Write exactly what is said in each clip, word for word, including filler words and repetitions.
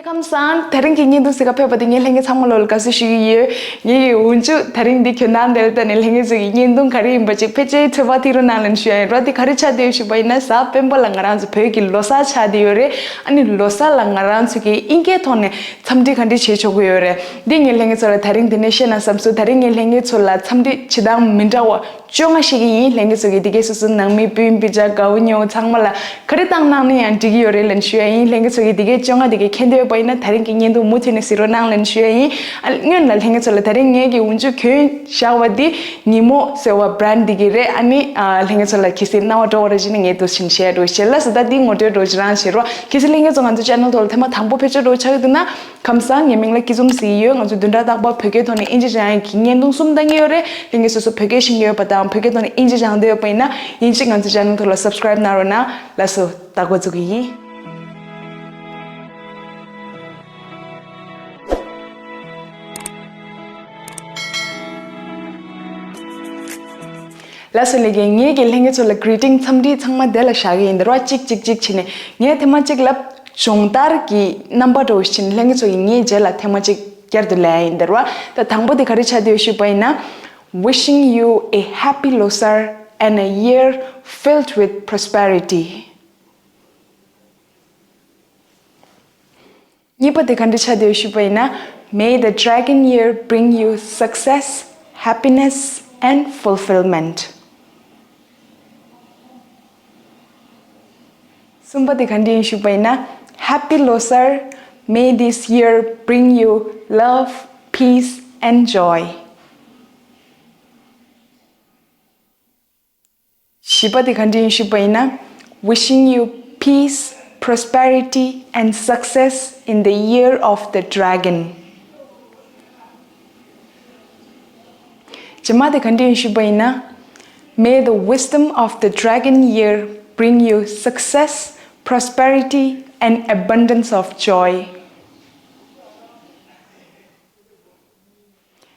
ཁམས་བཟང་། དེ་རིང་གི་བརྙན་ཐུང་གཟིགས་ག་ཕེབས་པ་དེ་ངས་ལྷན་རྒྱས་ཚང་མ་ལོ་ལ་དགའ་བསུ་ཞུ་གི་ཡོད། ངེད་ཀྱི་འུན་ཅུ་དེ་རིང་འདི་གྱོན་སྟངས་དེ་ལ་ལྟ་ནས་ལྷན་རྒྱས་ཚོ་གི་བརྙན་ཐུང་ག་རེ་ཡིན་པ་ཅིག་ཕལ་ཆེར་ཚོད་དཔག་ཐིག་རོ་གནང་ལན་ཞུ་ཡ་ཡིན་རོ། དེ་ག་རེ་ཆགས་བསྡད་ཡོད་ཞུས་པ་ཡིན་ན། གཟའ་སྤེན་པ་ལ་ང་རང་ཚོ་བོད་ཀྱི་ལོ་གསར་ཆགས་བསྡད་ཡོད་རེད། ཨ་ནི་ལོ་གསར་ལ་ང་རང་ཚོ་གི་ཨིན་སྐད་ཐོག་ནས་འཚམས་འདྲི་ག་འདྲི་བྱེད་ཆོག་གི་ཡོད་རེད། འདི་ངས་ལྷན་རྒྱས་ཚོ་ལ་དེ་རིང་འདི་ནས་བཤད་ན་བསམ་སོང་། དེ་རིང་ངས་ལྷན་རྒྱས་ཚོ་ལ་འཚམས་འདྲི་བྱེད་སྟངས་མི་འདྲ་བ་བཅོ་ལྔ་ཞིག་ཡིན། ལྷན་རྒྱས་ཚོ་གིས་འདི་གའི་སོ་སོའི་ནང་མི་སྤུན་སྤུན་ཀྱག་དགའ་བོ་ཉེ་བོ་ཚང་མ་ལ་ག་རེ་བཏང་གནང་ན་ཡང་འགྲིག་གི་ཡོད་རེད་ལབ་ཞུ་ཡ་ཡིན། ལྷན་རྒྱས་ཚོ་གིས་འདི་གའི་བཅོ་ལྔ་འདི་གའི་མཁྱེན་འདོད་ཡོད་པ་ཡིན་ན་དེ་རིང་གི་བརྙན་ཐུང་མུ་མཐུད་ནས་གཟིགས་རོགས་གནང་ལབ་ཞུ་ཡ་ཡིན། ཨ། སྔོན་ལ་ལྷན་རྒྱས་ཚོ་ལ་དེ་རིང་ངེད་ཀྱི་འུན་ཅུ་གྱོན་བཞག་པ་འདི་ཉི་མོ་ཟེར་བ་བྷ་རན་ཌི་འདི་གི་རེད། ཨ་ནི་ཨ། ལྷན་རྒྱས་ཚོ་ལ་གལ་སྲིད་སྣང་བ་འགྲོ་བ་རེ་བཞིན་ངས་འདུག་བཞིན་བཤད་རོགས་བྱེད་ལ་སོ། ད་འདི་ངོ་སྤྲོད་རོགས་བྱེད་རང་བྱེད་རོགས། གལ་སྲིད་ལྷན་རྒྱས་ཚོ་ང་ཚོ་ཆེ་ནལ་ཐོག་ལ་ཐེངས་མ་དང་པོ་ཕེབས་ཆོག་རོགས་ཆགས་ཀྱི་འདུག་ན། ཁམས་བཟང་། ངའི་མིང་ལ་སྐྱིད་འཛོམས་ཟེར་གྱི་ཡོད། ང་ཚོ་བདུན་ཕྲག་རྟག་པར་བོད་སྐད་ཐོག་ནས་ཨིན་ཇི་སྦྱང་ཡག་གི་བརྙན་ཐུང་གསུམ་བཏང་གི་ཡོད་རེད། ལྷན་རྒྱས་སོ་སོ་བོད་སྐད་ཤེས་ཀྱི་ཡོད་པ་དང་བོད་སྐད་ཐོག་ནས་ཨིན་ཇི་སྦྱང་འདོད་ཡོད་པ་ཡིན་ན་ཡིན་གཅིག་ང་ཚོ་ཆེ་ནལ་ཐོག་ལ་སབ་སི་ཀ་རེབ་གནང་རོགས་གནང་ལགས་སོ། ད་འགོ་འཛུགས་ཀྱི་ཡིན། ལགས་སོ་ལགས། ངེད་ཀྱི་ལྷན་རྒྱས་ཚོ་ལ་གི་རི་ཊིང་འཚམས་འདྲི་ཚང་མ་དེ་ལ་བཞག་གི་ཡིན། འདི་རུ་གཅིག་གཅིག་གཅིག་བྱས་ནས་ངས་ཐེངས་མ་གཅིག་ལབ། སྦྱོང་བརྡར་གྱི་རྣམ་པ་འདྲ་བོ་ཞིག་བྱས་ནས་ལྷན་རྒྱས་ཚོ་ཡིས་ངའི་རྗེས་ལ་ཐེངས་མ་གཅིག་བསྐྱར་དུ་ལབ་ཡ་ཡིན། འདི་རུ་ད་དང་པོ་དེ་ག་རེ་ཆགས་བསྡད་ཡོད་ཞུས་པ་ཡིན་ན། Wishing you a happy Losar and a year filled with prosperity. གཉིས་པ་དེ་ག་འདྲ་ཆགས་བསྡད་ཡོད་ཞུས་པ་ཡིན་ན། May the dragon year bring you success, happiness and fulfillment. གསུམ་པ་དེ་ག་འདྲ་ཡིན་ཞུས་པ་ཡིན་ན། Happy Losar, may this year bring you love, peace and joy. བཞི་པ་དེ་ག་འདྲ་ཡིན་ཞུས་པ་ཡིན་ན། Wishing you peace, prosperity and success in the year of the dragon. རྗེས་མ་དེ་ག་འདྲ་ཡིན་ཞུས་པ་ཡིན་ན། May the wisdom of the dragon year bring you success, prosperity and abundance of joy.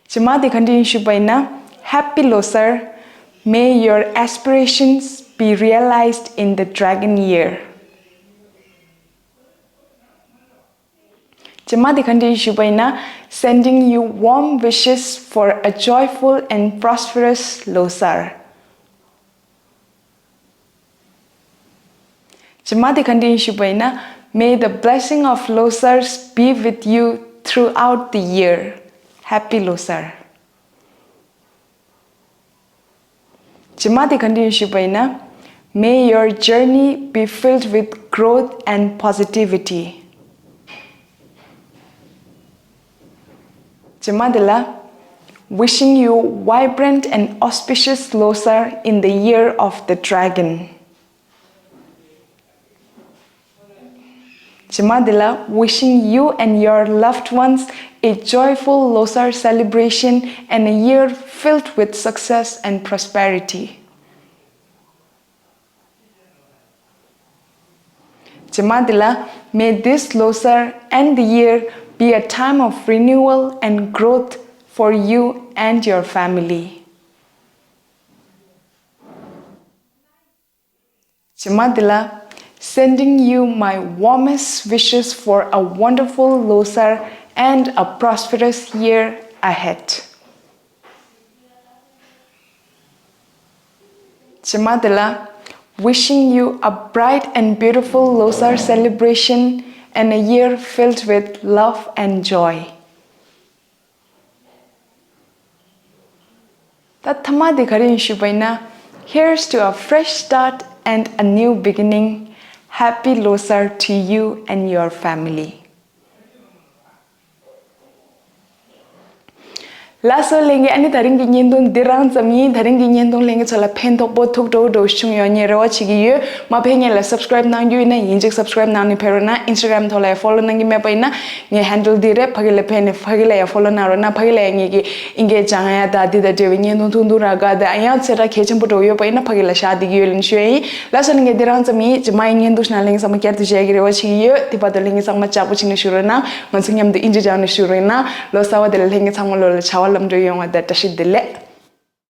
རྗེས་མ་དེ་ག་འདྲ་ཡིན་ཞུས་པ་ཡིན་ན། Happy Losar, may your aspirations be realized in the dragon year. རྗེས་མ་དེ་ག་འདྲ་ཡིན་ཞུས་པ་ཡིན་ན། Sending you warm wishes for a joyful and prosperous Losar. རྗེས་མ་དེ་ག་འདྲ་ཡིན་ཞུས་པ་ཡིན་ན། May the blessing of Losars be with you throughout the year. Happy Losar. རྗེས་མ་དེ་ག་འདྲ་ཡིན་ཞུས་པ་ཡིན་ན། May your journey be filled with growth and positivity. རྗེས་མ་དེ་ལ། Wishing you vibrant and auspicious Losar in the year of the dragon. རྗེས་མ་དེ་ལ། Wishing you and your loved ones a joyful Losar celebration and a year filled with success and prosperity. རྗེས་མ་དེ་ལ། May this Losar and the year be a time of renewal and growth for you and your family. རྗེས་མ་དེ་ལ། Sending you my warmest wishes for a wonderful Losar and a prosperous year ahead. རྗེས་མ་དེ་ལ། Wishing you a bright and beautiful Losar celebration and a year filled with love and joy. ད་ཐ་མ་དེ་ག་རེ་ཡིན་ཞུས་པ་ཡིན་ན། Here's to a fresh start and a new beginning. Happy Losar to you and your family. ལགས་སོ་ལྷན་རྒྱས། ཨ་ནི་དེ་རིང་གི་བརྙན་ཐུང་འདི་རང་ཙམ་ཡིན། དེ་རིང་གི་བརྙན་ཐུང་ལྷན་རྒྱས་ཚོ་ལ་ཕན་ཐོགས་པོ་ཐུགས་སྤྲོ་བོ་འདྲ་བོ་བྱུང་ཡོད་ངས་རེ་བ་བྱེད་ཀྱི་ཡོད། མ་ཕེབས་སྔོན་ལ་སབ་སི་ཀ་རེབ་གནང་རྒྱུ་ཡིན་ན་ཡིན་གཅིག་སབ་སི་ཀ་རེབ་གནང་ནས་ཕེབས་རོགས་གནང་། ཨིན་སི་ཊ་གྷ་རམ་ཐོག་ལ་ཡང་ཕོ་ལོ་གནང་གི་མེད་པ་ཡིན་ན་ངའི་ཧེན་ཌལ་འདི་རེད། ཕ་གི་ལ་ཕེབས་ནས་ཕ་གི་ལ་ཡང་ཕོ་ལོ་གནང་རོགས་གནང་། ཕ་གི་ལ་ཡང་ངེད་ཀྱི་ཨིན་སྐད་སྦྱང་ཡ་དང་འདི་དང་འབྲེལ་བའི་བརྙན་ཐུང་ཐུང་ཐུང་རག་ག་དང་ཡང་ཚེ་ཐག་གལ་ཆེན་པོ་འདྲ་བོ་ཡོད་པ་ཡིན་ན་ཕ་གི་ལ་བཞག་བསྡད་ཀྱི་ཡོད་ལབ་ནས་ཞུ་ཡ་ཡིན། ལགས་སོ་ལྷན་རྒྱས། འདི་རང་ཙམ་ཡིན། རྗེས་མ་ཡི་བརྙན་ཐུང་ཞིག་ནང་ལྷན་རྒྱས་ཚང་མ་བསྐྱར་དུ་མཇལ་གྱི་རེ་བ་བྱེད་ཀྱི་ཡོད། དེ་བར་དུ་ལྷན་རྒྱས་ཚང་མ་ལྕགས་པོ་བྱས་ནས་བཞུགས་རོགས་གནང་། ང་ཚོ་མཉམ་དུ་ཨིན་ཇི་སྦྱང་ནས་བཞུགས་རོགས་གནང་། ལོ་གསར་པ་དེ་ལ་ལྷན་རྒྱས་ཚང་མ་ལོ་ལ་བྱ་བ་ལམ་འགྲོ་ཡོང་བ་དང་བཀྲ་ཤིས་བདེ་ལེགས།